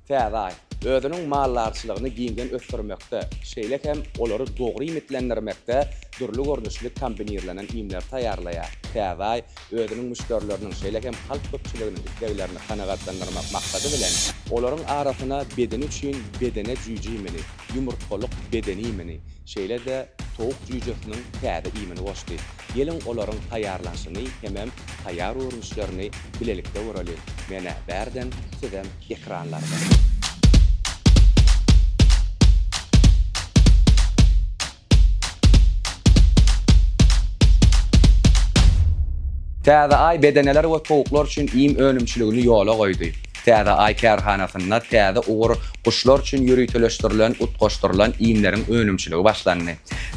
Täze Aý, özüniň maldarçylygyny giňden ösdürmekde, şeýle hem olary dogry iýmitlendirmekde dürli görnüşli kombinirlenen iýmleri taýýarlaýar. Täze Aý, özüniň müşderileriniň, şeýle hem halk köpçüliginiň isleglerini kanagatlandyrmak maksady bilen, olaryň arasyna bedeni üçin bedene jüýje iýmini, ýumurtgalyk bedeni iýmini, şeýle-de towuk jüýjesiniň täze iýmini goşdy. Geliň olaryň taýýarlanyşyny hemem taýýar görnüşlerini bilelikde göreliň. Men-ä bärden, sizem ekranlardan. Täze Aý bedeneler we towuklar üçin iým önümçiligini ýola goýdy. Täze Aý kärhanasynda täze ugur guşlar üçin ýöriteleşdirilen utgaşdyrylan iýmleriň önümçiligi başlandy.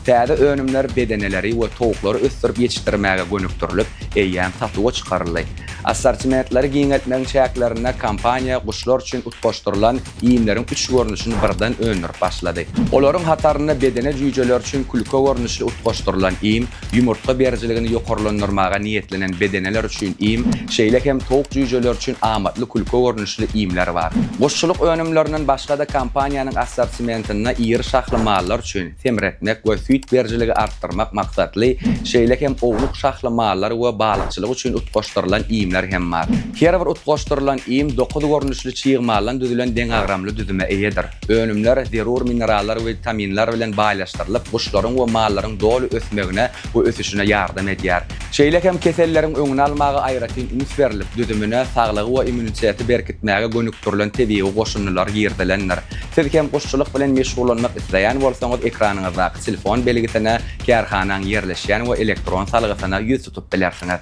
Täze önümler bedeneleri we towuklary ösdürip ýetişdirmäge gönükdirilip, eýýäm satuwa çykaryldy. Assortimentleri giňeltmegiň çäklerinde kompaniýa guşlar üçin utgaşdyrylan iýmleriň üç görnüşini birden öndürip başlady. Olaryň hatarynda bedene jüýjeler üçin külke görnüşli utgaşdyrylan iým, ýumurtga berijiligini ýokarlandyrmaga niýetlenen bedeneler üçin iým, şeýle hem towuk jüýjeleri üçin amatly külke görnüşli iýmler bar. Guşçulyk önümlerinden başga-da kompaniýanyň assortimentinde iri şahly mallar üçin semretmek we süýt berijiligi artdyrmak maksatly, şeýle hem ownuk şahly mallar we balykçylyk üçin utgaşdyrylan iýmler hem bar. Her bir utgaşdyrylan iým dokuz görnüşli çig maldan düzülen deňagramly düzüme eýedir. Önümler zerur minerallar we witaminler bilen baýlaşdyrylyp, guşlaryň we mallaryň doly ösmegine we ösüşine ýardam edýär. Şeýle hem keselleriň öňüni almaga aýratyn üns berlip, düzümine saglygy we immuniteti berkitmäge gönükdirilen tebigy goşundylar girizilendir. Siz hem guşçulyk bilen meşgullanmak isleýän bolsaňyz, ekranyňyzdaky telefon belgisine, kärhanaň ýerleşýän we elektron salgysyna ýüz tutup bilersiňiz.